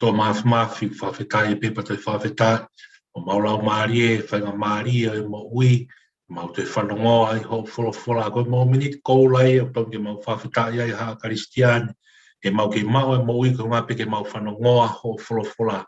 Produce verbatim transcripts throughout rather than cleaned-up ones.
ʻOtua Māfimafi, fakafetaʻi pē pea toe fakafetaʻi. ʻOku mau laumālie, faingamālie ʻo e moʻui, mau toe fanongoa ʻi hoʻo folofola. Ko e mau miniti koula ia, ʻoku totonu ke mau fakafetaʻi ai, haʻa Kalisitiane. ʻOku mau kei maʻu e moʻui ko e ʻuhinga pē ke mau fanongoa hoʻo folofola.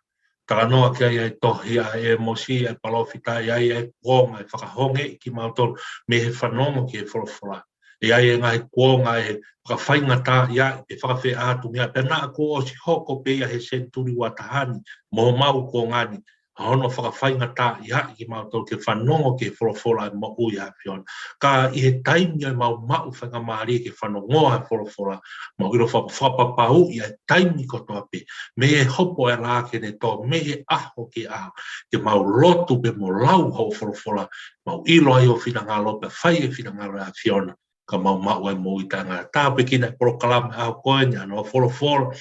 Talanoa ki ai ʻa e tohi ʻa ʻĒmosi, ʻa e palōfita, ʻi ai e kuonga ʻe fakahongeʻi kimautolu mei he fanongo ki he folofola. ʻI ai e ngaahi kuonga ʻe fakafaingataʻaʻia, ʻe fakafeʻātungiaʻi, pea naʻa kuo ʻosi hoko pē ia he senituli ua taha ni, mo homau kuonga ni, ʻa hono fakafaingataʻaʻiaʻi kimautolu ke fanongo ki he folofola ʻa e moʻui ʻa e ʻAfiona. Ka ʻi he taimi ʻo ʻemau maʻu faingamālie ke fanongoa e folofola, mau ʻilo faka-, fakapapauʻi ʻa e taimi kotoa pē, mei he hopo ʻa e lā ki heʻene tō, mei he ʻaho ki he ʻaho, ke mau lotu pē mo lau hoʻo folofola, mau ʻilo ai ho finangalo pea fai e finangalo ʻo e ʻAfiona, ka mau maʻu ai moʻui taʻengata. Tāpuekina e polokalama ʻo e ʻaho ko eni, ʻa hono folofola,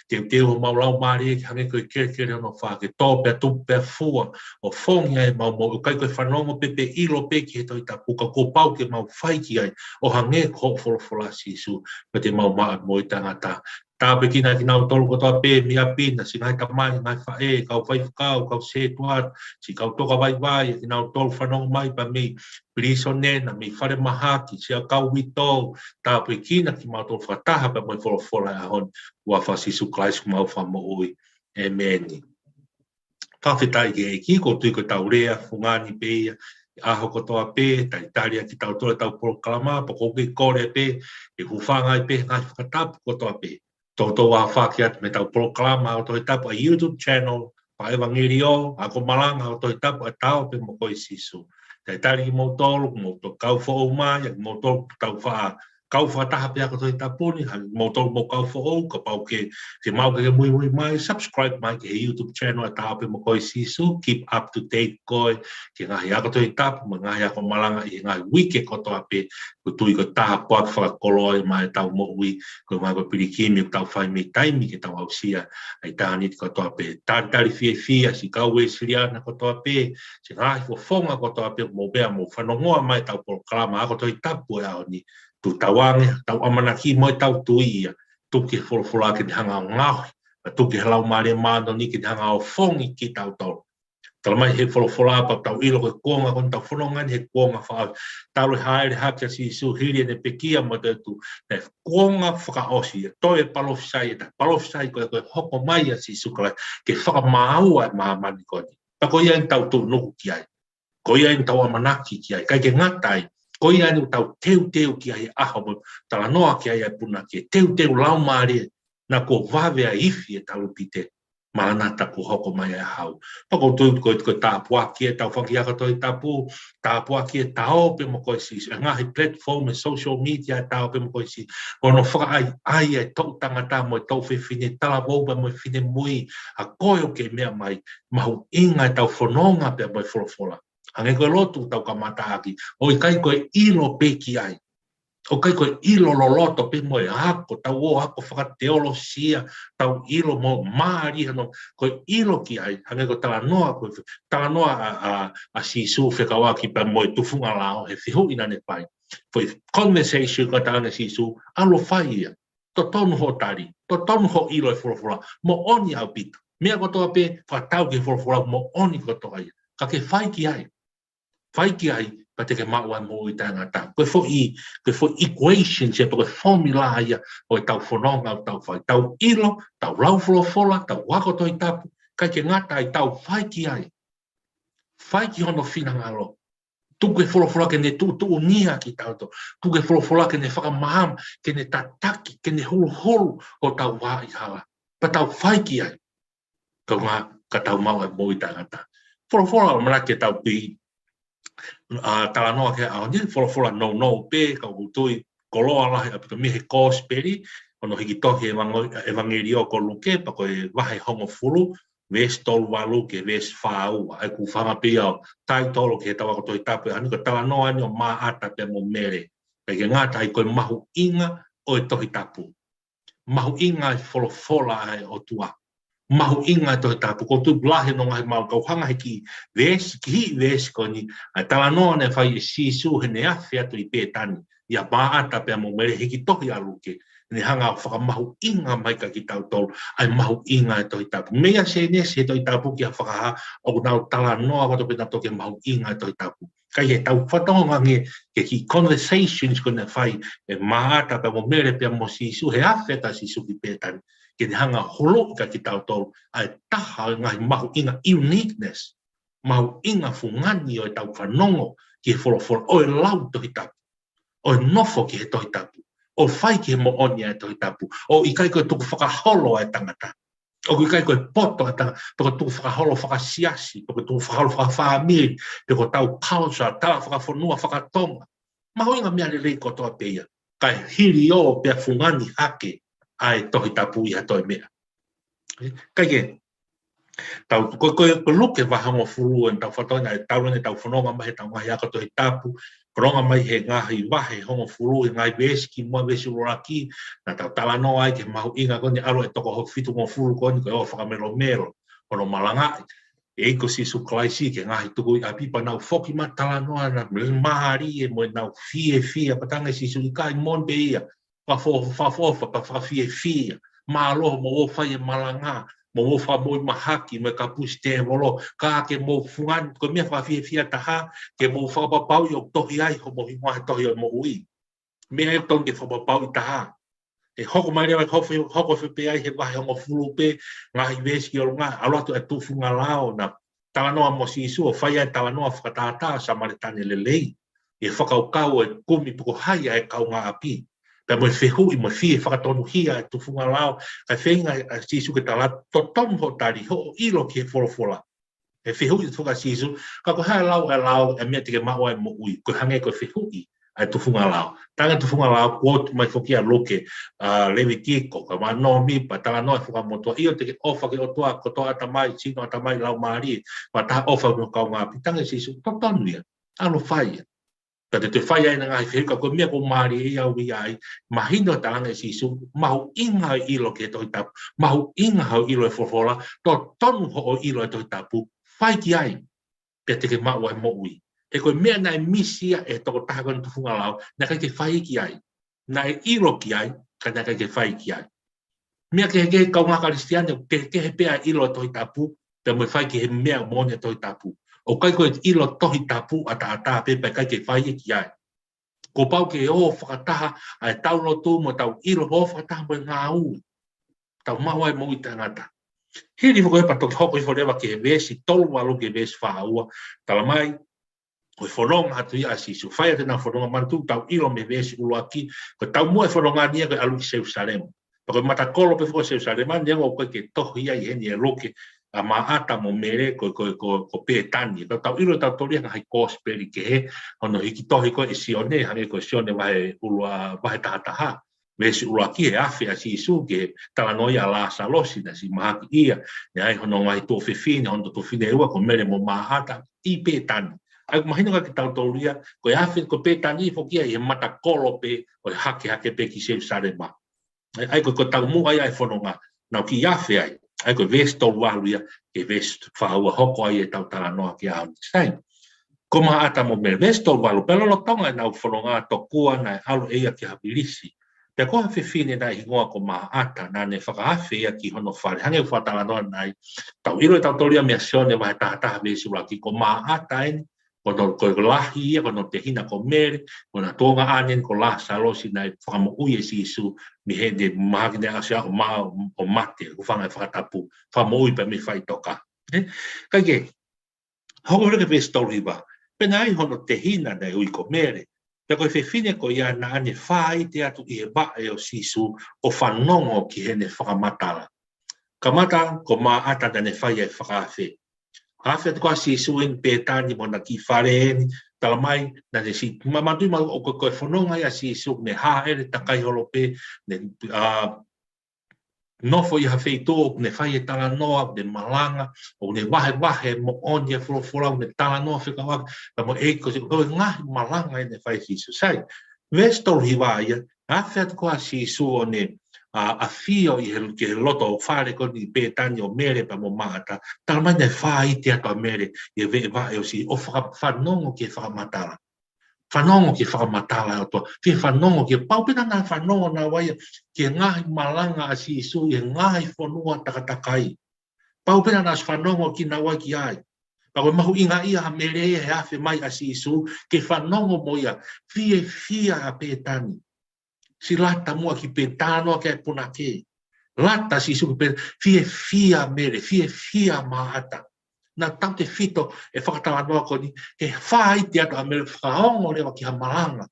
teuteu homau laumālie ke hangē ko e kelekele hono fā, ke tō pea tupu pea fua, ʻo fongi ai ʻemau moʻui, ʻikai ko e fanongo pē pe ʻilo pē ki he Tohi Tapu, ka kuo pau ke mau fai ki ai, ʻo hangē ko hoʻo folofola Sīsū, pea te mau maʻu ai moʻui taʻengata. Tāpuekina kinautolu kotoa pē mei ʻapi na, siʻi ngaahi tamai, ngaahi faʻē, kau faifekau, kau sētuata, siʻi kau tokavaivai, kinautolu fanongo mai pea mei pilīsone na, mei falemahaki, siʻa kau uitou, tāpuekina kimautolu fakataha pea mo e folofola ʻo e ʻaho ni, huafa ʻo Sīsū Kalaisi ko homau Fakamoʻui. ʻĒmeni. Fakafetaʻi ki he ʻEiki, ʻoku ou tui ko ʻetau lea fungani pē ia ʻi he ʻaho kotoa pē, talitali ʻaki kitautolu ʻetau polokalama, pea ʻoku ou kole pē ke hūfanga ai pē he ngaahi fakatapu kotoa pē. Toutou aofaki atu mei heʻetau polokalama ʻo e Tohi Tapu ʻa e YouTube channel, Fakaʻevangeliō, Ako Malanga ʻo e Tohi Tapu ʻa e Ta ō pē mo koe Sīsū. Talitali kimoutolu, kimoutolu kau foʻou mai, ʻa kimoutolu tau faʻa kau fakataha pē he ako Tohi Tapu ni, ha, kimoutolu ʻoku mou kau foʻou, kapau ʻoku ke, ke mau ke, ke muimui mai, subscribe mai ki he YouTube channel ʻa e Ta ō pē mo koe Sīsū, keep up to date koe ki he ngaahi ako Tohi Tapu, mo e ngaahi ako malanga ʻi he ngaahi uike kotoa pē, ʻoku ou tui ko e tāpuaki fakakoloa ia maʻa ʻetau moʻui, ko e ʻuhinga ko e pilikimi ʻoku tau fai mei taimi ke tau aʻusia ʻa e tangata kotoa pē. Talitali fiefia siʻi kau Uēsiliana kotoa pē, siʻi ngaahi fofonga kotoa pē, mou meʻa mou fanongoa mai ʻetau polokalama ako Tohi Tapu ʻo e ʻaho ni, tuku tauange ʻetau ʻamanaki mo ʻetau tui ia, tuku ki he folofola ke ne hanga ʻo ngaohi, pea tuku ki he Laumālie Māʻoniʻoni ke ne hanga ʻo fongi kitautolu. Talamai he folofola pea tau ʻilo ko e kuonga ko eni ʻoku tau fononga ni he kuonga fakaʻosi. Talu e hāʻele hake ʻa Sīsū, hili ʻene pekia mo e toetuʻu, naʻe kuonga fakaʻosi, ʻe toe palōfisai, ʻe toe palōfisai ko e, ko e hoko mai ʻa Sīsū Kalaisi ke fakamāua e māmani ko eni. Pea ko ia eni ʻoku tau tuʻunuku ki ai. Ko ia eni ʻoku tau ʻamanaki ki ai. ʻIkai ke ngata ai, ko ia eni ʻoku tau teuteu ki ai he ʻaho mo e talanoa ki ai ʻa e punake, teuteu laumālie, naʻa kuo vave ʻa e ifi ʻe talupite, maʻanata kuo hoko mai ʻa e hau. Pea ʻoku ou tui ko e, ko e tāpuaki ʻetau fanga ako Tohi Tapu, tāpuaki e Ta ō pē mo koe Sīsū, e ngaahi platform e social media ʻa e Ta ō pē mo koe Sīsū, ko hono fakaʻaiʻai e toʻu tangata mo e toʻu fefine, talavou pea mo e finemui, ʻa koe ʻoku ke meʻa mai, mahuʻinga ʻetau fononga pea mo e folofola. Hangē ko e lotu ʻoku tau kamata ʻaki, ʻoku ʻikai ko e ʻilo pē ki ai. ʻOku ʻikai ko e ʻilo loloto pē mo e ako, tau ō ako fakateolosia, tau ʻilo mo mālie hano, ko e ʻilo ki ai, hangē ko e talanoa, ko e talanoa ʻa, ʻa, ʻa Sīsū fekauʻaki pea mo e tufunga lao he fehuʻi naʻa ne fai. Foʻi conversation ko e talaange ʻe Sīsū, ʻalu ʻo fai ia. Totonu hoʻo tali, totonu hoʻo ʻilo e folofola, moʻoni ʻaupito. Meʻa kotoa pē, fakatau ki he folofola, moʻoni kotoa ia. Ka ke fai ki ai. Fai ki ai, pea te ke maʻu ai moʻui taʻengata. Ko e foʻi, ko e foʻi equation, se ko e formula ia ʻo ʻetau fononga ʻoku tau fai. Tau ʻilo, tau lau folofola, tau ako Tohi Tapu, ʻikai ke ngata ai, tau fai ki ai. Fai ki hono finangalo. Tuku e folofola ke ne tuʻutuʻunia kitautolu. Tuku e folofola ke ne fakamaama, ke ne tataki, ke ne huluhulu hotau vaʻa hala. Pea tau fai ki ai. Ka ʻuhinga ka tau maʻu ai moʻui taʻengata. Folofola ʻoku ʻamanaki ke tau pē, ʻa, talanoa ki ai he ʻaho ni, folofola nounou pē, ka ʻoku ou tui, koloa lahi ʻaupito mei he Kosipeli, hono hiki tohi ʻevango-, ʻEvangeliō ko Luke, pea ko e vahe hongofulu, veesi tolu valu ki he veesi fā ua, ʻa ia ʻoku ou fakaʻamu pē ia ʻo taitolo ki heʻetau ako Tohi Tapu he ʻaho ni, ko e talanoa eni ʻo Māʻata pea mo Mele. ʻIkai ke ngata ai, ko e mahuʻinga ʻo e Tohi Tapu. Mahuʻinga e folofola ʻa e ʻOtua. Mahuʻinga e Tohi Tapu. ʻOku ou tui ʻoku lahi hono ngaahi maʻu, kau hanga he kiʻi veesi, kiʻi veesi ko eni, ʻa e talanoa naʻe fai ʻe Sīsū heʻene afe atu ʻi Pētani. ʻia Maʻata pea mo Mele, hiki tohi ʻa Luke, ne hanga ʻo fakamahuʻinga mai kia kitautolu ʻa e mahuʻinga ʻo e Tohi Tapu. Meia Sēnesi he Tohi Tapu ki he Fakahā, ʻoku nau talanoa ʻo tau pehē nautolu ki he mahuʻinga ʻo e Tohi Tapu. Ka ʻi heʻetau fanongo ange ki he kiʻi conversations ko ē naʻe fai ʻe Maʻata pea mo Mele pea mo Sīsū, he afe atu ʻa Sīsū ki Pētani, ke ne hanga ʻo holoki kia kitautolu ʻa e taha ʻo e ngaahi mahuʻinga, uniqueness, mahuʻinga fungani ʻo ʻetau fanongo ki he folofola, ʻo e lau Tohi Tapu, ʻo e nofo ki he Tohi Tapu, ʻo fai ki he moʻoni ʻa e Tohi Tapu, ʻo ʻikai ko e tukufakaholo ʻa e tangata, ʻoku ʻikai ko e poto ʻa e tangata, pe ko e tukufakaholo fakasiasi, pe ko e tukufakaholo fakafāmili, pe ko ʻetau culture, tala fakafonua fakatonga. Mahuʻinga meʻa lelei kotoa pē ia, kae hili ʻo pea fungani hake ʻa e Tohi Tapu ʻi ha toe meʻa. Kae kehe, tau, ko, ko, ko Luke vahe hongofulu ʻoku tau fanongo ai, tau lele, tau fononga mai heʻetau ngaahi ako Tohi Tapu, fononga mai he ngaahi vahe hongofulu, he ngaahi veesi kimuʻa, veesi ʻuluaki, naʻa tau talanoa ai ki he mahuʻinga ko eni, ʻalu e toko fitungofulu ko eni, ko e ʻofa fakamelomelo, hono malangaʻi ʻe he ʻEiki ko Sīsū Kalaisi ki he ngaahi tukui ʻapi, pea nau foki mai ʻo talanoa naʻa nau mālie mo ʻenau fiefia, pea talaange ʻe Sīsū, ʻikai, moʻoni pē ia, fakafo-, fakaʻofa, pea fakafiefia. Mālō hoʻomou fai e malanga, mou fakamoʻui mahaki mo e kapusi tēvolo, ka ke mou fungani, ko e meʻa fakafiefia taha, ke mou fakapapauʻi ʻoku tohi ai homou hingoa he tohi ʻo e moʻui. Meʻa ia ʻoku totonu ke fakapapauʻi taha. ʻE hoko mai leva, hoko, hoko pē ai he vahe hongofulu pē, ngaahi veesi ki ʻolunga, ʻalu atu e tufunga lao, naʻe talanoa mo Sīsū ʻo fai ai e talanoa fakatātā ʻo e Samēlia lelei, ʻi he fakakaukau ʻo e kumi pe ko hai ʻa e kaungāʻapi. Pea mo e fehuʻi mo e fie fakatonuhia e tufunga lao, kae feinga ʻa Sīsū ke tala, totonu hoʻo tali, hoʻo ʻilo ki he folofola. ʻE fehuʻi e tufunga, Sīsū, ka ko e hā e lau, e lau, e meʻa te ke maʻu ai e moʻui, ko e hangē ko e fehuʻi ʻa e tufunga lao. Talaange e tufunga lao, quote mai foki ʻa Luke, ʻa Levitiko, ka ma Nōmipa, talanoa e Fuakava Motuʻa, ʻio te ke ʻofa ki he ʻOtua, kotoa ʻatamai, sino, ʻatamai, laumālie, fakataha ʻofa mo e kaungāʻapi. Talaange ʻe Sīsū, totonu ia, ʻalu ʻo fai ia. Ka te te fai ai ʻa e ngaahi fehuʻi, ka ko e meʻa ʻoku mālie ia ʻoku ʻi ai, mahino e talaange ʻe Sīsū, mahuʻinga hoʻo ʻilo ki he Tohi Tapu, mahuʻinga hoʻo ʻilo e folofola, totonu hoʻo ʻilo e Tohi Tapu, fai ki ai, pea te ke maʻu ai e moʻui. He ko e meʻa naʻe misi ia ʻe he tokotaha ko eni tufunga lao, naʻe ʻikai ke fai ki ai. Naʻe ʻilo ki ai, ka naʻe ʻikai ke fai ki ai. Meʻa kehekehe, kaungā Kalisitiane, kehekehe pē ʻa e ʻilo e Tohi Tapu, pea mo e fai ki he meʻa moʻoni e Tohi Tapu. ʻOku ʻikai ko e ʻilo Tohi Tapu ʻataʻatā pē pea ʻikai ke fai ki ai. Kuo pau ke ō fakataha ʻa ʻetau lotu mo ʻetau ʻilo, ō fakataha mo e ngāue. Tau maʻu ai e moʻui taʻengata. Hili foki ia pea toki hoko hifo leva ki he veesi tolu valu ki he veesi fā ua, talamai, ko e fononga atu ia ʻa Sīsū. Fai atu ʻena fononga, manatuʻi ʻoku tau ʻilo mei he veesi ʻuluaki, ko e taumuʻa e fononga ni ia ko e ʻalu ki Selusalema. Pea ko e matakolo pē foki ʻo Selusalema, neongo ʻoku ʻikai ke tohi ia ʻi heni ʻe Luke, ʻa Maʻata mo Mele ko, ko, ko, ko Pētani. Ka ʻoku tau ʻilo ʻe tautolu ia he ngaahi kosipeli kehe, hono hiki tohi ko ē ʻe Sione, hangē ko Sione vahe ʻulua, vahe taha taha. Veesi ʻuluaki, he afe ʻa Sīsū ki he talanoa ʻia Lāsalosi naʻe siʻi mahaki ia, naʻe ʻi ai hono ngaahi tuofefine, hono tuofefine ʻe ua, ko Mele mo Maʻata, ʻi Pētani. ʻA ia ʻoku mahino kia kitautolu ia, ko e afe ko Pētani foki ia ʻi he matakolo pē ʻo e hakehake pē ki Selusalema. ʻA ia, ʻa ia ko, ko e taumuʻa ia e fononga, naʻa nau kiʻi afe ai. ʻA ia ko e veesi tolu valu ia ki he veesi fā ua, hoko ai ʻetau talanoa ki he ʻaho ni. Sai. Ko Maʻata mo Mele, veesi tolu valu, pea lolotonga ʻenau fononga tokua naʻe ʻalu ʻe ia ki ha vilisi. Pea ko ha fefine naʻe hingoa ko Maʻata, naʻa ne fakaafe ia ki hono fale. Hangē ko e fakatalanoa ʻanenai, tau ʻilo ʻe tautolu ia mei Sione vahe taha taha veesi ʻuluaki, ko Maʻata eni, ko hono, ko e lahi ia, ko hono tehina ko Mele, ko hona tuongaʻane ʻa eni ko Lāsalosi naʻe fakamoʻui ʻe Sīsū mei heʻene mahaki, naʻe ʻasi ʻo ma-, ʻo mate, ko e fanga fakatapu, fakamoʻui pē mei he faʻitoka. Ē? Kae kehe, hoko leva ki he veesi tolu hiva. Pea naʻe ʻi ai hono tehina naʻe ui ko Mele. Pea ko e fefine ko ia naʻa ne fāʻite atu ʻi he vaʻe ʻo Sīsū ʻo fanongo ki heʻene fakamatala. Kamata ko Maʻata naʻa ne fai ʻa e fakaafe. Afe atu ko ē ʻa Sīsū eni Pētani mo hona kiʻi fale eni, talamai naʻa ne siʻi, ma-, manatuʻi mai ʻoku ko e fononga ia ʻa Sīsū, ne hāʻele takai holo pē, ne, ā, nofo ʻi ha feituʻu ʻoku ne fai e talanoa, ʻoku ne malanga, ʻoku ne vahevahe moʻoni e folofola, ʻoku ne talanoa fekauʻaki pea mo e ʻEiki ko Sīsū, ko e ngaahi malanga eni naʻe fai ʻe Sīsū. Sai, veesi tolu hiva ia, afe atu ko ē ʻa Sīsū ʻo ne, ā, ʻafio ʻi he, ki he loto fale ko eni ʻo Pētani ʻo Mele pea mo Maʻata, talamai naʻe fāʻite atu ʻa Mele ʻi he vaʻe ʻo Sī-, ʻo faka-, fanongo ki he fakamatala. Fanongo ki he fakamatala ʻa e ʻOtua. Fie fanongo ki he, pau pē naʻa nau fanongo naua ia ki he ngaahi malanga ʻa Sīsū ʻi he ngaahi fonua takatakai. Pau pē naʻa nau fanongo kinaua ki ai. Pea ko e mahuʻinga ia ʻa Mele he afe mai ʻa Sīsū ke fanongo mo ia. Fiefia ʻa Pētani. Siʻi lata muʻa ki Pētani ki he punake. Lata Sīsū ki Pētani, fiefia Mele, fiefia Māʻata. Naʻa tautefito e fakatalanoa ko eni, ke fāʻite atu ʻa Mele, fakaongo leva ki ha malanga.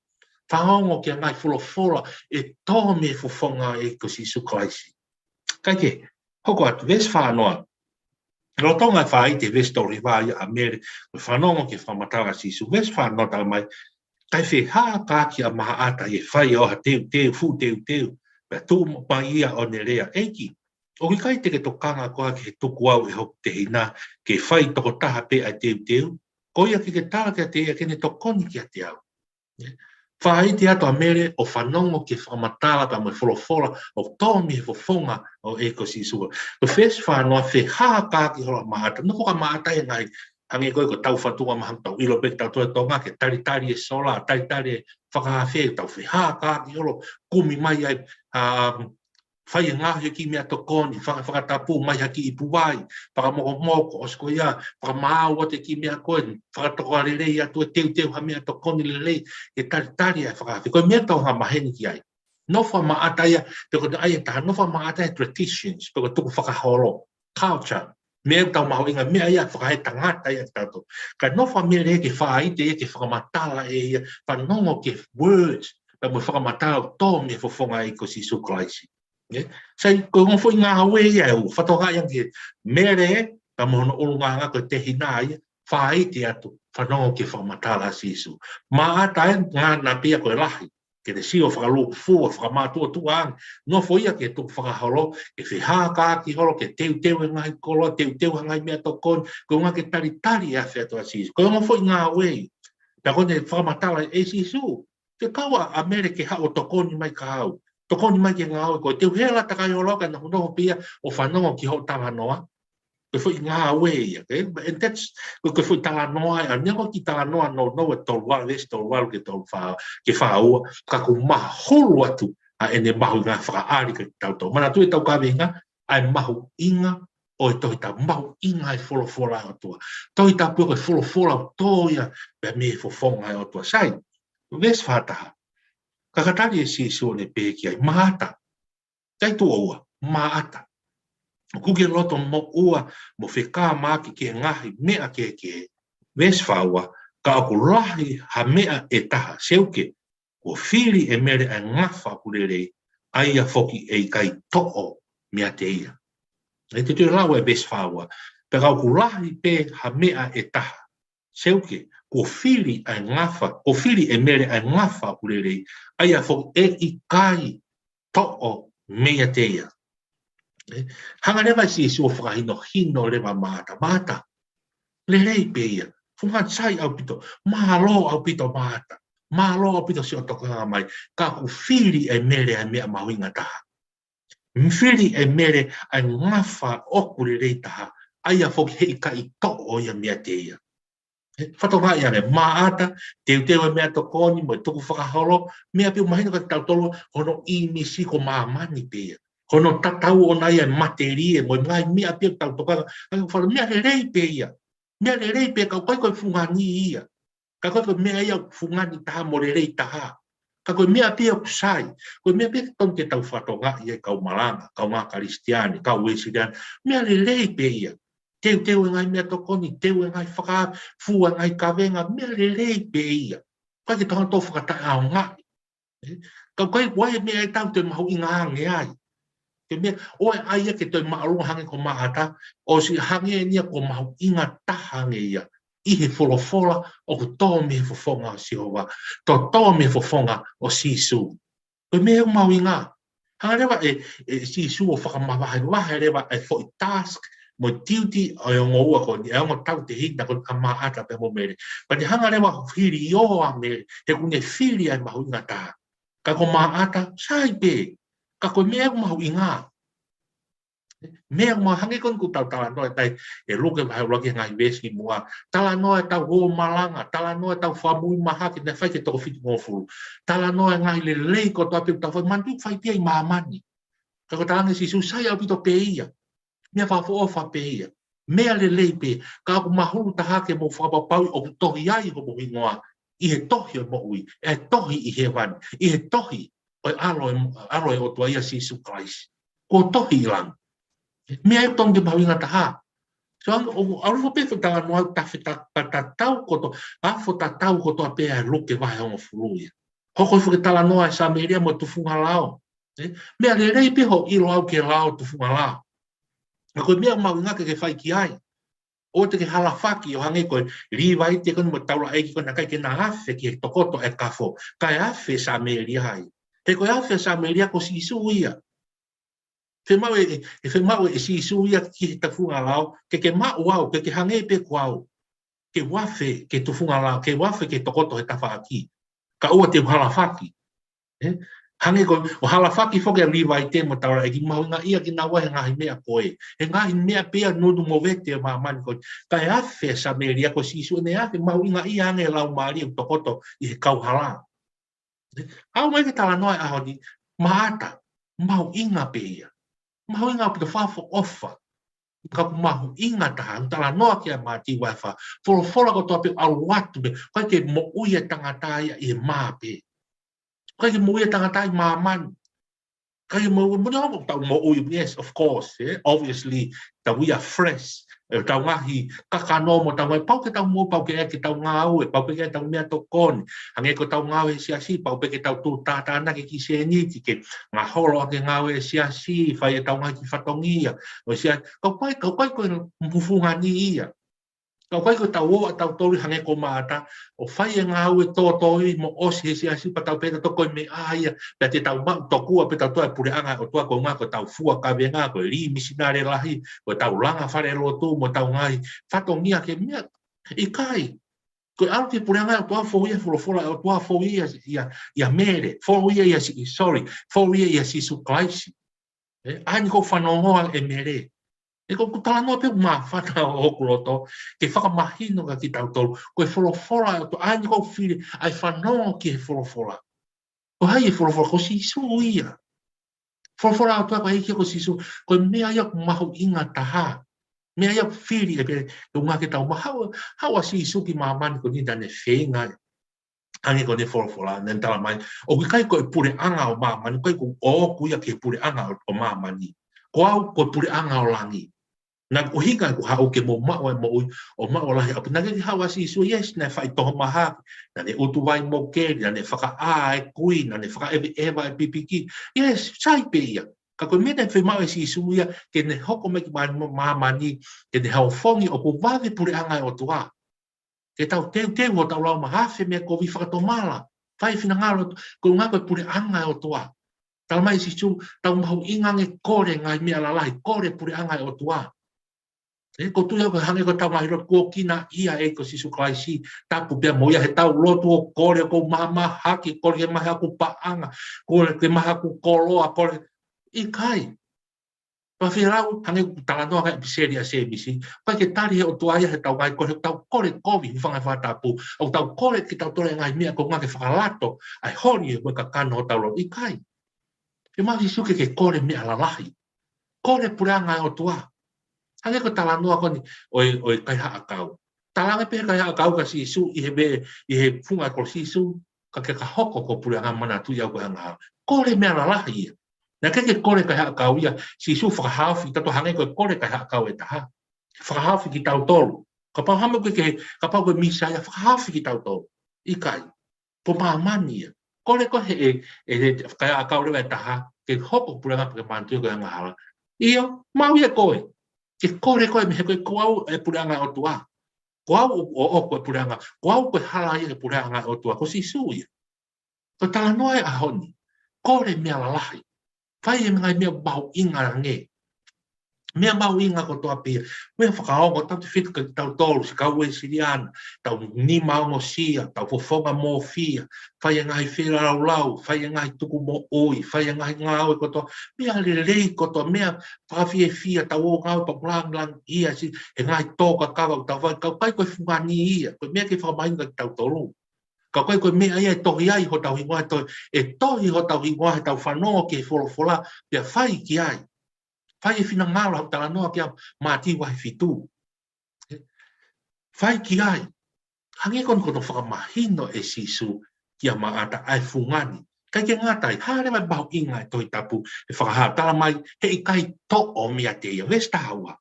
Fakaongo ki he ngaahi folofola ʻe tō mei he fofonga ʻo e ʻEiki ko Sīsū Kalaisi. Kae kehe, hoko atu, veesi fā noa. Lolotonga e fāʻite veesi tolu hiva ia ʻa Mele, ko e fanongo ki he fakamatala ʻa Sīsū. Veesi fā noa talamai, kae fehākākī ʻa Māʻata ʻi he fai ʻo ha teuteu, fuʻu teuteu, pea tuʻu mai ia ʻo ne lea, ʻEiki, ʻoku ʻikai te ke tokanga koā ki he tuku au ʻe hoku tehina ke fai tokotaha pē ʻa e teuteu? Ko ia ke ke tala kiate ia ke ne tokoni kiate au. Fāʻite atu ʻa Mele ʻo fanongo ki he fakamatala pea mo e folofola ʻoku tō mei he fofonga ʻo e ʻEiki ko Sīsū. Ko e veesi fā noa, fehākākī holo ʻa Māʻata. Nofo ʻa Māʻata he ngaahi, hangē ko e ko e tau fatunga mahalo tau ʻilo pē ʻe tautolu ʻi Tonga ke talitali e sola, talitali e fakaafe, tau fehākākī holo, kumi mai ai, um, fai e ngaahi kiʻi meʻatokoni, faka-, fakatapu mai ha kiʻi ipu vai, fakamokomoko, ʻosi ko ia, fakamaau atu e kiʻi meʻa ko ē, fakatoka lelei atu e teuteu ha meʻatokoni lelei, ke talitali ʻa e fakaafe. Ko e meʻa ʻoku tau maheni ki ai. Nofo ʻa Māʻata ia, pe ko e ʻai e taha, nofo ʻa Māʻata he traditions, pe ko e tukufakaholo, culture, meʻa ʻoku tau mahuʻingaʻia, meʻa ia fakaetangata ia kitautolu. Ka nofo ʻa Mele ke fāʻite ia, ke fakamatala ʻe ia, fanongo ki he words, pea mo e fakamatala ʻoku tō mei he fofonga ʻo e ʻEiki ko Sīsū Kalaisi. Ē? Sai, ko e ongo foʻi ngāue ia ʻoku fakatokangaʻi ange ʻe Mele, pea mo hono ʻulungaanga ko e tehina ia, fāʻite atu, fanongo ki he fakamatala ʻa Sīsū. Māʻata ē, ngana pē ia ko e lahi, ke ne sio fakalūkufua, fakamātuʻotuʻa ange, nofo ia ki he tukufakaholo, ke fehākākī holo, ke teuteu e ngaahi koloa, teuteu ha ngaahi meʻatokoni, ko e ʻuhinga ke talitali e afe atu ʻa Sīsū. Ko e ongo foʻi ngāue ia. Pea ko ʻene fakamatala ʻe Sīsū, fekau ʻa Mele ke haʻu ʻo tokoni mai kia au. Tokoni mai ki he ngāue ko ē, te u hela takai holo au kae nofo pē ia ʻo fanongo ki hoʻo talanoa. Ko e foʻi ngāue ia, okay? And that's, ko e, ko e foʻi talanoa, ʻa ia ko e kiʻi talanoa nounou ʻe tolu valu, veesi tolu valu ki he tolu fā, ki he fā ua, ka ʻoku mahulu atu ʻa ʻene mahuʻinga fakaʻaliʻali kiate kitautolu. Manatuʻi ʻetau kaveinga, ʻa e mahuʻinga ʻo e Tohi Tapu, mahuʻinga e folofola ʻa e ʻOtua. Tohi Tapu ko e folofola ʻoku tō ia pē mei he fofonga ʻo e ʻOtua. Sai, veesi fā taha. Ka ka tali ʻe Sīsū ʻo ne pehē ki ai, Māʻata, kae tuʻo ua, Māʻata, ʻoku ke loto moʻua mo fekamaki ki he ngaahi meʻa kehekehe. Veesi fā ua, ka ʻoku lahi ha meʻa ʻe taha, seuke, kuo fili ʻe Mele ʻa e ngafa ʻoku lelei, ʻa ia foki ʻe ʻikai toʻo meiate ia. ʻE te te lau e veesi fā ua, pea ka ʻoku lahi pē ha meʻa ʻe taha, seuke, kuo fili ʻa e ngafa, kuo fili ʻe Mele ʻa e ngafa ʻoku lelei, ʻa ia foki ʻe ʻikai toʻo meiate ia. Ē, hanga leva ʻe Sīsū ʻo fakahinohino leva Māʻata, Māʻata, lelei pē ia, fungani sai ʻaupito, mālō ʻaupito Māʻata, mālō ʻaupito siʻo tokanga mai, ka ʻoku fili ʻe Mele ʻa e meʻa mahuʻinga taha. Fili ʻe Mele ʻa e ngafa ʻoku lelei taha, ʻa ia foki heʻikai toʻo ia meiate ia. Ē, fakatokangaʻi ange, Māʻata, teuteu e meʻatokoni, mo e tukufakaholo, meʻa pē ʻoku mahino kiate kitautolu, hono ʻīmisi ko māmani pē ia. Hono tatau ʻona ia e matelie, mo e ngaahi meʻa pē ʻoku tau tokanga, ʻa ia ʻoku fala, meʻa lelei pē ia. Meʻa lelei pē ka ʻoku ʻikai ko e fungani ia. Ka ʻoku ʻikai ko e meʻa ia ʻoku fungani taha mo lelei taha. Ka ko e meʻa pē ʻoku sai, ko e meʻa pē ʻoku totonu ke tau fakatokangaʻi ʻe kau malanga, kaungā Kalisitiane, kau Uēsiliana, meʻa lelei pē ia. Teuteu e ngaahi meʻatokoni, teu e ngaahi fakaafeʻi, fua e ngaahi kavenga, meʻa lelei pē ia. ʻIkai ke tau toe fakataʻeʻaongaʻi. Ē? Ka ʻoku ʻikai ko e meʻa ʻe taha ʻoku toe mahuʻinga ange ai. Ke meʻa, ʻoua ʻe ʻai ia ke toe māʻolunga hangē ko Māʻata, ʻosi hangē eni ia ko e mahuʻinga taha ange ia ʻi he folofola ʻoku tō mei he fofonga ʻo Sihova, ʻoku tō mei he fofonga ʻo Sīsū. Ko e meʻa ʻoku mahuʻinga. Hanga leva ʻe, ʻe Sīsū ʻo fakamavahevahe leva e foʻi task mo e duty ʻo e ongo ua ko eni, e ongo tautehina ko eni ʻa Māʻata pea mo Mele. Ka ne hanga leva ʻo fili ʻo ʻa Mele, he ʻoku ne fili ʻa e mahuʻinga taha. Ka ko Māʻata, sai pē, ka ko e meʻa ʻoku mahuʻinga. Meʻa ʻoku mau hangē ko eni ʻoku tau talanoa ʻi he Luke vahe ʻuluaki ngaahi veesi ki muʻa. Talanoa ʻetau ō malanga, talanoa ʻetau fakamoʻui mahaki naʻe fai ki he toko fitungofulu. Talanoa e ngaahi lelei kotoa pē ʻoku tau fai, manatuʻi ʻoku fai pē ia ʻi māmani. Ka ko e talaange ʻe Sīsū, sai ʻaupito pē ia. Meʻa fakaʻofoʻofa pē ia. Meʻa lelei pē, ka ʻoku mahulu taha ke mou fakapapauʻi ʻoku tohi ai hoʻomou hingoa ʻi he tohi ʻo e moʻui, ʻi he tohi ʻi hēvani, ʻi he tohi ʻo e ʻAlo ʻo e, ʻAlo ʻo e ʻOtua ia Sīsū Kalaisi. Kuo tohi ʻi langi. Meʻa ia ʻoku totonu ke mahuʻinga taha. So, ʻoku, ʻoku ʻalu pē ʻo talanoa ʻo tafe ta-, ta-, tatau kotoa, afo tatau kotoa pē ʻa e Luke vahe hongofulu ia. Hoko hifo ki he talanoa ʻa e Samēlia mo e tufunga lao. Ē? Meʻa lelei pē hoʻo ʻilo ʻoku ke lao tufunga lao. Ka ko e meʻa mahuʻinga ke ke fai ki ai. ʻOua te ke halafaki ʻo hangē ko e Līvaite ko eni mo e taulaʻeiki ko eni naʻe ʻikai ke na afe ki he tokoto e kafo. Kae afe Samēlia ai. He ko e afe Samēlia ko Sīsū ia. Fiemaʻu ʻe, ʻe fiemaʻu ʻe Sīsū ia ki he tufunga lao, ke ke maʻu au, ke ke hangē pē ko au. Ke u afe ki he tufunga lao, ke u afe ki he tokoto he tafaʻaki. Ka ʻoua te u halafaki. Ē? Hangē ko ʻo halafaki foki ʻa e Līvaite mo e taulaʻeiki, mahuʻingaʻia kinaua he ngaahi meʻa ko ē. He ngaahi meʻa pē ia nunu mo vete ʻo māmani ko ē. Kae afe Samēlia ko Sīsū ʻene afe, mahuʻingaʻia ange e laumālie ʻoku tokoto ʻi he kauhala. Ē? ʻAlu mai ki he talanoa e ʻaho ni, Maʻata, mahuʻinga pē ia. Mahuʻinga ʻaupito, fakaʻofoʻofa. Ka ʻoku mahuʻinga taha, ʻoku talanoa ki ai ʻa Mātiu vahe fā. Folofola kotoa pē ʻalu atu pē, ʻikai ke moʻui e tangata ia ʻi he mā pē. ʻIkai ke moʻui e tangata ʻi māmani. ʻIkai ke moʻui, moʻui, moʻui, tau moʻui, yes, of course, eh? Obviously, tau ia flesh, eh, tau ngaahi kakano mo tau ngaahi, pau ke tau moʻui, pau ke, ke tau ngāue, pau pē ke tau meʻatokoni. Hangē ko ʻetau ngāue he siasi, pau pē ke tau tuʻu tātānaki ki he sēniti, ke ngaholo ʻaki e ngāue he siasi, fai ʻetau ngaahi kiʻi fatongia ʻo e siasi, ka ʻoku ʻikai, ka ʻoku ʻikai ko e fungani ia. Ka ʻoku ʻikai ko ʻetau ō ʻa tautolu hangē ko Maʻata, ʻo fai e ngāue tōtōivi mo ʻosi he siasi pea tau pehē ʻe tautolu ko e meʻa ia, pea te tau maʻu tokua pē tautolu e puleʻanga ʻo e ʻOtua koeʻuhi ko ʻetau fua kavenga, ko e lī misinale lahi, ko ʻetau langa falelotu, mo ʻetau ngaahi fatongia kehe, meʻa, ʻikai. Ko e ʻalu ki he puleʻanga ʻo e ʻOtua, fou ia he folofola ʻa e ʻOtua, fou ia ʻia, ʻia, ʻia Mele, fou ia ʻia Si-, sorry, fou ia ʻia Sīsū Kalaisi. Ē, ʻa eni ʻoku fanongoa ʻe Mele. Ē, ko ʻeku talanoa pē ʻoku māfana ʻi hoku loto, ke fakamahino kiate kitautolu, ko e folofola ʻa e ʻOtua, ʻa eni ʻoku fili, ʻa e fanongo ki he folofola. Ko hai e folofola? Ko Sīsū ia. Folofola ʻa e ʻOtua ko e ʻEiki ko Sīsū, ko e meʻa ia ʻoku mahuʻinga taha. Meʻa ia ʻoku fili ʻe pē, ʻe unga ke tau maʻu, haʻu ʻa Sīsū ki māmani ko eni naʻa ne feinga ai. Hangē ko ʻene folofola, naʻa ne talamai, ʻoku ʻikai ko e puleʻanga ʻo māmani, ʻikai ko ʻoku ia ki he puleʻanga ʻo, ʻo māmani. Ko au ko e puleʻanga ʻo langi. Naʻe ʻuhinga ʻeku haʻu ke mou maʻu ʻa e moʻui, ʻo maʻu ʻo lahi ʻaupito. Naʻe ʻikai ke haʻu ʻa Sīsū, yes, naʻe faʻitohomaha, naʻa ne ʻutu vai mo keli, naʻa ne fakaʻā e kui, naʻa ne fakaʻeveʻeva e pipiki. Yes, sai pē ia. Ka ko e meʻa naʻe fiemaʻu ʻe Sīsū ia, ke ne hoko mai ki mā-, māmani, ke ne hao fongi ʻoku vave puleʻanga ʻo e ʻOtua. Ke tau teuteu hotau laumālie, afe meʻa kovi, fakatomala, fai finangalo, koeʻuhi ko e puleʻanga ʻo e ʻOtua. Talamai ʻe Sīsū, tau mahuʻinga ange kole ngaahi meʻa lalahi, kole puleʻanga ʻo e ʻOtua. Ē, ʻoku ou tui au ko e hangē ko ʻetau ngaahi lotu, kuo kina ia ʻe ko Sīsū Kalaisi, tapu pea mo ia, heʻetau lotu ʻo kole ʻoku ou mahamahaki, kole ke mahe ʻeku paʻanga, kole ke mahe ʻeku koloa, kole, ʻikai. Pea fēlau, hangē ko e talanoa ki he ʻipiseli ʻa Sēmisi, ʻikai ke tali ʻe he ʻOtua ia ʻetau ngaahi kole, ʻetau kole kovi, hūfanga he fakatapu, ʻoku tau kole kitautolu e ngaahi meʻa koeʻuhi ke fakalato ʻa e holi ʻo e kakano ʻo hotau loto, ʻikai. Fiemaʻu ʻe Sīsū ke ke kole meʻa lalahi. Kole puleʻanga ʻo e ʻOtua. Hangē ko e talanoa ko eni ʻo e, ʻo e kaihaʻa kau. Talaange pē ʻe he kaihaʻa kau kia Sīsū ʻi he meʻa, ʻi he funga ko Sīsū, ka ke ka hoko ko e puleʻanga, manatuʻi au ko e angahala. Kole meʻa lalahi ia. Naʻe ʻikai ke kole kaihaʻa kau ia, Sīsū fakahaofi kitautolu hangē ko e kole kaihaʻa kau ʻe taha. Fakahaofi kitautolu. Kapau hame ke ke, kapau ko e Mīsaia, fakahaofi kitautolu. ʻIkai. Ko māmani ia. Kole ko ē ʻe, ʻe, ʻe kaihaʻa kau leva ʻe taha, ke hoko puleʻanga pea ke manatuʻi ko e angahala. ʻIo, maʻu ia ʻe koe. Ke kole koe mei he ko e ko au e puleʻanga ʻo e ʻOtua. Ko au ʻoku, ʻoku, ʻoku ko e puleʻanga. Ko au ko e hala ia e puleʻanga ʻo e ʻOtua. Ko Sīsū ia. Ko e talanoa e ʻaho ni. Kole meʻa lalahi. Fai e ngaahi meʻa mahuʻinga ange. Meʻa mahuʻinga kotoa pē ia. Meʻa fakaongo, tau te fitu ka tau tolu, si kau Uēsiliana, tau nima ongosia, tau fofonga mōfia, fai e ngaahi feilaulau, fai e ngaahi tuku moʻui, fai e ngaahi ngāue kotoa, meʻa lelei kotoa, meʻa fakafiefia, tau ō ngāue pea langilangiʻia, si, he ngaahi tō kakava, tau fai, ka ʻoku ʻikai ko e fungani ia, ko e meʻa ke fakamahuʻinga kia tautolu. Ka ʻoku ʻikai ko e meʻa ia ʻe tohi ai hotau hingoa, ʻe tohi, ʻe tohi hotau hingoa, he tau fanongo ki he folofola, pea fai ki ai. Fai e finangalo, haʻu talanoa kia Mātiu vahe fitu. Fai ki ai. Hangē ko eni ko hono fakamahino ʻe Sīsū kia Maʻata ʻa e fungani. ʻIkai ke ngata ai, hā leva e mahuʻinga e Tohi Tapu, ʻe fakahā, talamai, heʻikai toʻo meiate ia. Veesi taha ua.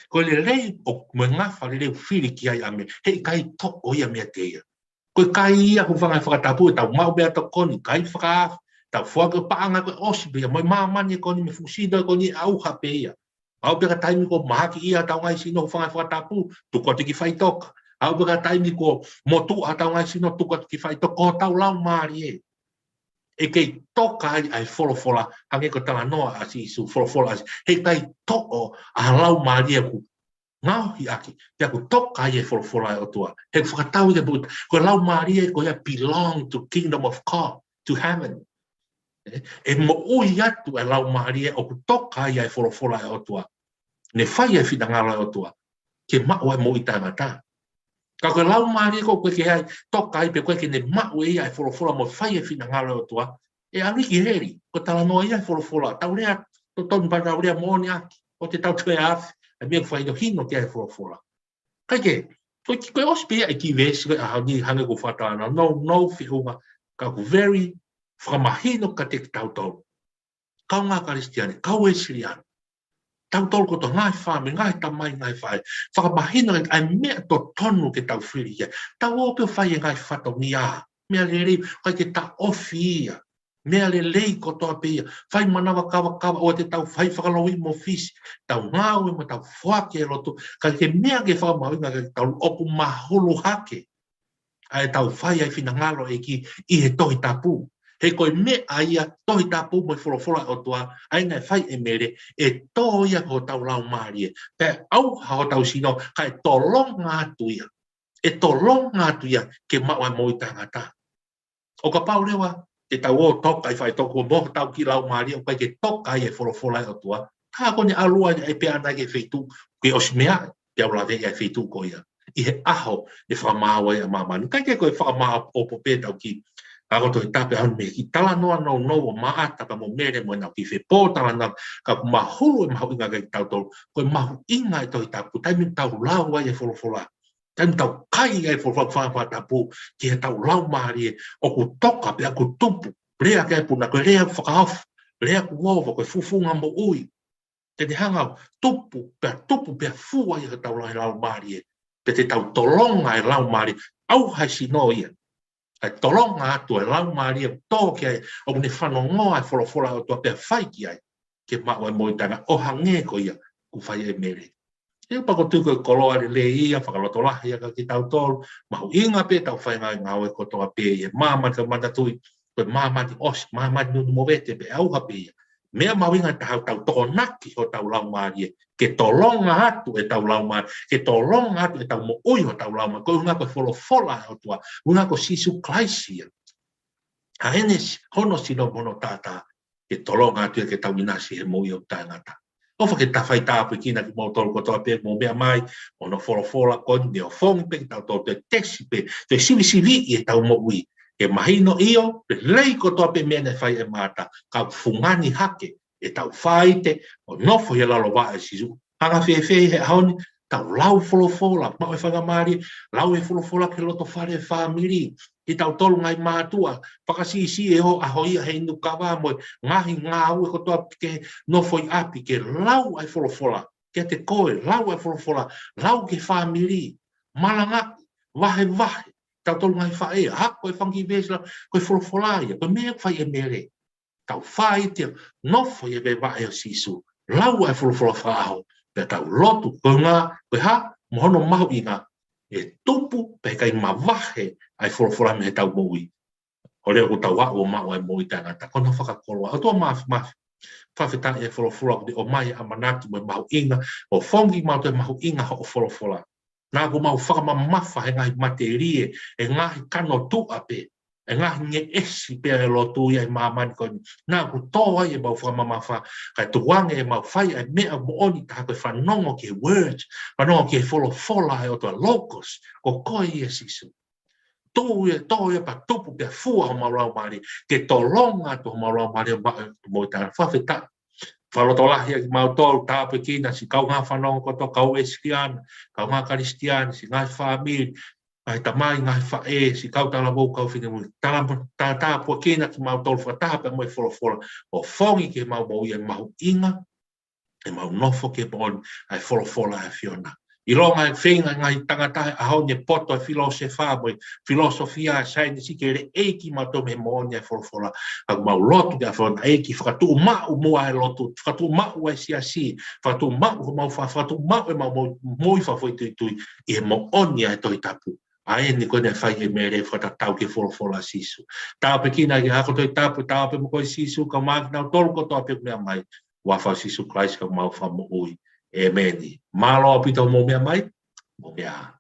Ko e lelei ʻoku, mo e ngafa lelei ʻoku fili ki ai ʻa e meʻa, heʻikai toʻo ia meiate ia. Ko e kai ia, hūfanga he fakatapu, ʻe tau maʻu pē ʻa e tokoni, kai fakaafe, tau foaki ʻo paʻanga ko e ʻosi pē ia, mo e māmani ko eni mo e fuʻu sino ko eni ʻe ʻauha pē ia. Aʻu pē ki he taimi kuo mahaki ia ʻetau ngaahi sino, hūfanga he fakatapu, tuku atu ki faʻitoka. Aʻu pē ki he taimi kuo motuʻa ʻetau ngaahi sino, tuku atu ki faʻitoka, ko hotau laumālie. ʻE kei toka ai ʻa e folofola, hangē ko e talanoa ʻa Sīsū, folofola ʻa Sīsū. Heʻikai toʻo ʻa e laumālie ʻoku ngaohi ʻaki, pea ʻoku toka ai e folofola ʻa e ʻOtua. He ʻoku fakatau ia put, ko e laumālie ko ia belong to kingdom of God, to heaven. ʻE, ʻe moʻui atu e laumālie ʻoku toka ai e folofola ʻa e ʻOtua. Ne fai e finangalo ʻa e ʻOtua ke maʻu ai e moʻui taʻengata. Ka ko e laumālie ko ē ʻoku ʻikai ke ai toka ai pe ʻoku ʻikai ke ne maʻu ʻe ia e folofola mo fai e finangalo ʻa e ʻOtua, ʻe ʻalu ia ki heli. Ko e talanoa ia e folofola, tau lea totonu pea tau lea moʻoni ʻaki, ʻoua te tau toe afe, ʻa e meʻa ʻoku fakahinohino ki ai e folofola. Kae kehe, ko e, ko e ʻosi pē ia e kiʻi veesi ko ē ʻaho ni, hangē ko e fakatalanoa nounou feʻunga, ka ʻoku very fakamahino kiate kitautolu. Kāinga Kalisitiane, kau Uēsiliana, tautolu kotoa, ngaahi fāmili, ngaahi tamai, ngaahi faʻē, fakamahino ʻa e meʻa totonu ke tau fili ia. Tau ō pē ʻo fai e ngaahi fatongia, meʻa lelei, ʻikai ke taʻofi ia. Meʻa lelei kotoa pē ia. Fai manava kavakava, ʻoua te tau fai fakalauiʻi mo fisi. Tau ngāue mo tau foaki e lotu. Ka ko e meʻa ke fakamahuʻinga kiate kitautolu, ʻoku mahulu hake ʻa ʻetau fai ʻa e finangalo ʻo e ʻEiki ʻi he Tohi Tapu. He ko e meʻa ia, Tohi Tapu mo e folofola ʻa e ʻOtua, ʻa ia naʻe fai ʻe Mele, ʻe tō ia ki hotau laumālie. Pea ʻauha hotau sino, kae tolonga atu ia. ʻE tolonga atu ia ke maʻu ʻa e moʻui taʻengata. ʻO kapau leva te tau ō ʻo toka ʻi faʻitoka mo hotau kiʻi laumālie ʻoku ʻikai ke toka ai e folofola ʻa e ʻOtua, ka ko ʻene ʻalu ai ʻe pehē ʻana ki he feituʻu, ke ʻosi meaʻi, pea u laveʻi ʻa e feituʻu ko ia. ʻI he ʻaho ʻe fakamaau ai ʻa māmani. Kae kehe ko e fakamāʻopoʻopo pē ʻetau kiʻi ako Tohi Tapu he ʻaho ni mei he kiʻi talanoa nounou ʻo Maʻata pea mo Mele mo ʻenau kiʻi fepōtalanoa, ka ʻoku mahulu e mahuʻinga kiate kitautolu, ko e mahuʻinga e Tohi Tapu, taimi ʻoku tau lau ai e folofola. Taimi ʻoku tau kai ai e folofola, hūfanga he fakatapu ki heʻetau laumālie ʻoku toka pea ʻoku tupu. Lea ki ai e puna, ko e lea fakaofo, lea kuo ova, ko e fufunga moʻui. Te ne hanga ʻo tupu, pea tupu, pea fua ia heʻetau lau, laumālie. Pea te tau tolonga e laumālie, ʻauha e sino ia. ʻA e tolonga atu e laumālie ʻoku tō ki ai, ʻoku ne fanongoa e folofola ʻa e ʻOtua pea fai ki ai, ke maʻu e moʻui taʻengata ʻo hangē ko ia ʻoku fai ʻe Mele. ʻIo, pea ʻoku ou tui ko e koloa lelei ia, fakalotolahi ia kiate kitautolu, mahuʻinga pē ʻetau fai e ngaahi ngāue kotoa pē ʻi he māmani, ka manatuʻi, ko e māmani ʻosi, māmani nunu movete pē, ʻauha pē ia. Meʻa mahuʻinga taha ʻoku tau tokonaki hotau laumālie, ke tolonga atu ʻetau laumālie, ke tolonga atu ʻetau moʻui hotau laumālie, ko e ʻuhinga ko e folofola ʻa e ʻOtua, ʻuhinga ko Sīsū Kalaisi ia. ʻA ʻene si-, hono sino mo hono taʻataʻa, ke tolonga atu ia ke tau ʻinasi he moʻui ʻoku taʻengata. ʻOfa ke ta fai tāpuekina kimoutolu kotoa pē ʻoku mou meʻa mai, mo hono folofola ko eni, ʻoku ofongi pē kitautolu, toe tesi pē, toe sivisiviʻi ʻetau moʻui, ke mahino ʻio, lelei kotoa pē meʻa naʻe fai ʻe Maʻata, ka fungani hake ʻetau faite ʻo nofo ʻi he lalo vaʻe ʻo Sīsū. Hanga fēfē he ʻaho ni, tau lau folofola, maʻu e faingamālie, lau e folofola ki he loto fale fāmili, kitautolu ngaahi mātuʻa, fakasiʻisiʻi e ʻaho ia he inu kava mo e ngaahi ngāue kotoa ke nofo ʻi ʻapi, ke lau ʻa e folofola, kiate koe, lau ʻa e folofola, lau ki he fāmili, malangaʻi, vahevahe, tautolu ngaahi faʻē, ako e fanga kiʻi veesi, lau, ko e folofola ia, ko e meʻa ʻoku fai ʻe Mele. Tau faite ʻo nofo ʻi he vaʻe ʻo Sīsū. Lau ʻa e folofola fakaʻaho, pea tau lotu, ko e ʻuhinga, ko e hā, mo hono mahuʻinga, ʻe tupu, pea ʻikai mavahe ʻa e folofola mei heʻetau moʻui. ʻO leva ʻoku tau aʻu ʻo maʻu ʻa e moʻui taʻengata, ko hono fakakoloa. ʻOtua Māfimafi, Fakafetaʻi e folofola ʻoku te ʻomai ʻamanaki mo e mahuʻinga, ʻo fakafofongaʻi kimautolu e mahuʻinga hoʻo folofola. Naʻa ʻoku mau fakamamafa he ngaahi matelie, he ngaahi kanotuʻa pē, he ngaahi ngeʻesi pē ʻa e lotu ia ʻi māmani ko eni. Naʻa ʻoku tō ai ʻemau fakamamafa, kae tukuange ʻemau fai ʻa e meʻa moʻoni taha ko e fanongo ki he word, fanongo ki he folofola ʻa e ʻOtua, logos, ko koe ia Sīsū. Tō ia, tō ia pea tupu pea fua homau laumālie, ke tolonga atu homau laumālie ʻo maʻu e moʻui taʻengata. Fakafetaʻi. Fakalotolahi ʻa kimautolu, tāpuekina siʻi kaungā fanongo kotoa, kau Uēsiliana, kaungā Kalisitiane, siʻi ngaahi fāmili, ngaahi tamai, ngaahi faʻē, siʻi kau talavou, kau finemui. Tala, tā, tāpuekina kimautolu fakataha pea mo e folofola, ʻo fakafofongaʻi ke mau moʻui e mahuʻinga, ʻemau nofo ki he moʻoni ʻa e folofola ʻa e ʻAfiona. ʻIlonga e feinga e ngaahi tangata he ʻaho ni e poto e filōsefa mo e filōsofia, e saienisi ke leʻei kimautolu mei he moʻoni ʻa e folofola. ʻOku mau lotu ki he ʻAfiona, ʻEiki, fakatuʻumaʻu muʻa e lotu, fakatuʻumaʻu e siasi, fakatuʻumaʻu homau fa-, fakatuʻumaʻu ʻemau mo-, moʻui fakafoʻituitui ʻi he moʻoni ʻa e Tohi Tapu. ʻA eni ko eni naʻe fai ʻe Mele fakatatau ki he folofola ʻa Sīsū. Tāpuekina ki he ako Tohi Tapu, tāpuekina mo koe Sīsū, kae ʻumaʻā kinautolu kotoa pē ʻoku meʻa mai. Huafa ʻo Sīsū Kalaisi ko homau Fakamoʻui. ʻĒmeni. Mālō ʻaupito hoʻomou meʻa mai, mou meʻa ā.